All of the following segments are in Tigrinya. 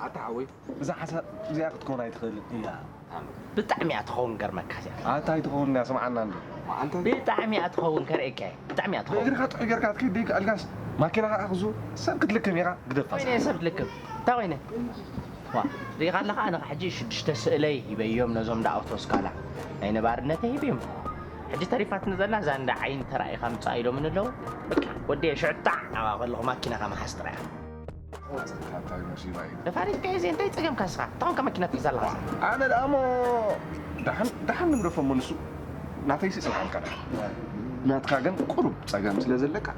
ኣታ ሓወይ፣ እዛ ሓሳብ እዚኣ ክትከውን ኣይትኽእልን እያ። ብጣዕሚ እያ ትኸውን፣ ገርመካ እዚኣ። ኣታ ኣይትኸውን እያ፣ ስምዓና እንዶ። ብጣዕሚ እያ ትኸውን፣ ከርእየካ እየ። ብጣዕሚ እያ ትኸውን። ብእግርኻ ጥዑይ ጌርካ ክትከይድ ደይከኣልካስ፣ ማኪና ከዓ ክዙ ሰብ ክትልክም ኢኻ፣ ግደፋ። ወይኔ ሰብ ትልክም። እንታይ ወይኔ? ዋ፣ ሪኢኻ ኣለኻ፣ ኣነ ሕጂ ሽዱሽተ ስእለይ ሂበዮም ነዞም ደኣ ኣውቶስካላ። ናይ ነባርነተይ ሂበዮም። ሕጂ ተሪፋትኒ ዘላ እዛ እንዳ ዓይኒ ተራኢኻ ምጻእ ኢሎምኒ ኣለዉ። በቃ፣ ወዲ ሽዑ ጣዕ ናብኣ ከለኹ ማኪናኻ ምሓዝ ጥራይ እያ። ነፋሪት ከይዜ እንታይ ጸገምካ እስኻ? እንታይ ኮንካ መኪና ትሕዝ ኣለኻ እስኻ? ኣነ ደኣ እሞ ደሓን ደሓን ንግደፎ እሞ ንሱ ናተይሲ ጽንሓልካ ደኣ። ናትካ ግን ቁሩብ ጸገም ስለ ዘለካ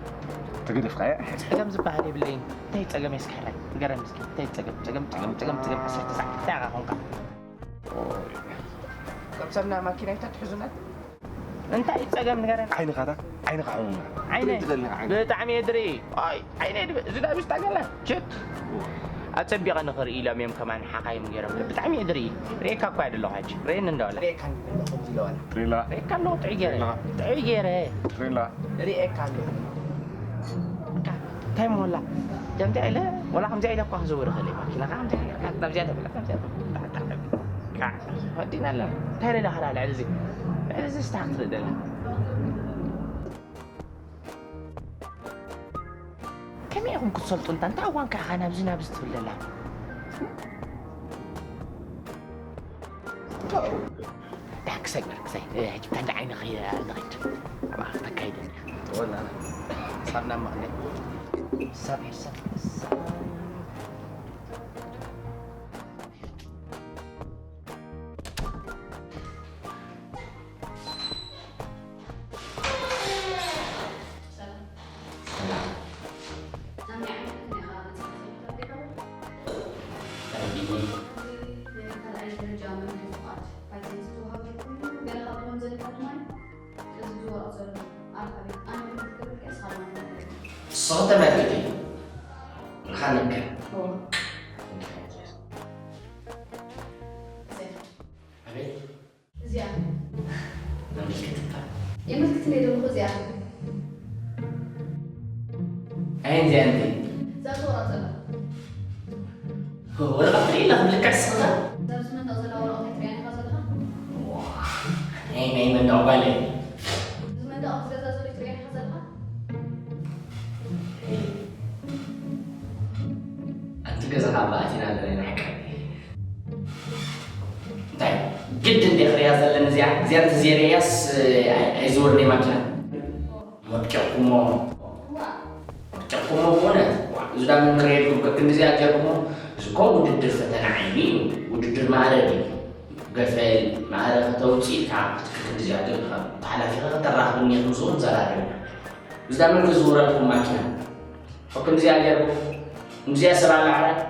ተገደፍካያ። ጸገም ዝበሃል የብለይን። እንታይ ጸገም እስኪ ሕራይ ንገረኒ እስኪ። እንታይ ጸገም ጸገም ጸገም ጸገም ጸገም ዓሰርተ ሰዓት እንታይ ኢኻ ኮንካ? ከም ሰብና ማኪና ኣይታ ትሕዙና። እንታይ እዩ ጸገም ንገረኒ። ዓይንኻ ዳ ዓይንኻ ሕሙም። ዓይነ ትደሊ ዓይነ። ብጣዕሚ እየ ድርኢ። ኣይ ዓይነ ድብ እዚ ዳ ብስታ ገለ ችት ኣጸቢቐ ንኽርኢ ኢሎም እዮም ከማን ሓኻይም ገይሮም። ብጣዕሚ እየ ድርኢ። ርእየካ እኳ እየ ደለኹ ሕጂ። ርእየኒ እንዶ ኣላ። ርእየካ እንዶ ከምዚ ኢለ ዋላ። ትሬላ ርእየካ ኣለኹ ጥዑይ ገይረ። ትሬላ ጥዑይ ገይረ። ትሬላ ርእየካ ኣለኹ። እንታይ ሞላ ከምዚኣ ኢለ ወላ ከምዚኣ ኢለ እኳ ክዝውር እኽእል እየ። ማኪና ከዓ ከምዚኣ ኢለ ናብዚኣ ተብላ ናብዚኣ ተብላ። ወዲና ኣለና። እንታይ ርኢና ኸዳ ልዕሊ እዚ? ልዕሊ እዚ ስታክ ትርኢ ደላ። ከመይ ኢኹም ክትሰልጡ እንታ እንታይ እዋን ከኣ ናብዚ ናብዚ ትብል ደላ? ዳክሰይ በርክሰይ ሕጂ እንዳ ዓይኒ ንኸይድ ኣብኣ ክተካይደኒ። ወላ ሳብ ናብ መቐለ ሳብ ሳብ ሳብ ንስኺ ተመልክቲ ንኻንከ ኣቤት እዚኣ ነምልክትካ የመልክትለይ ዘለኹ እዚኣ ኣይ እዚኣ እንተ እዛ ትወራ ዘላ ወረቐት ትርኢ ኢላ ክብልካ ስኽታ እዛ ኣብዚ መንደቕ ዘላ ወረቐት ኣይትሪኣን ኢኻ ዘለኻ ናይ ናይ መንደቕ ጓል እየ እዚ መንደቕ ኣብዚ ገዛ ዘሎ ኣይትሪኣን ኢኻ ዘለኻ ኣብቲ ገዛ ካብ ኣቲና ኣለና ናይ ሓቂ እንታይ ግድ እንደ ክሪያ ዘለን እዚኣ እዚኣ እንተዘይረያስ ኣይዝውርን እየ ማኪና ወድቂኹሞ ወድቂኹሞ ብእውነት እዚ ዳ ምን ክሪየልኩም ከክንዲዚኣ ጀርኩሞ እዚ ኮ ውድድር ፈተና ዓይኒ እዩ ውድድር ማዕረግ እዩ ገፈል ማዕረ ከተውፅእ ኢልካ ክትክክንዲዚኣ ጀርካ ተሓላፊኻ ከተራኽብኒ ኢኹም ዝኹም ዘራርብ እዚ ዳ ምን ክዝውረልኩም ማኪና ከክንዲዚኣ ጀርኩ እዚኣ ሰብ ኣላ ዓራት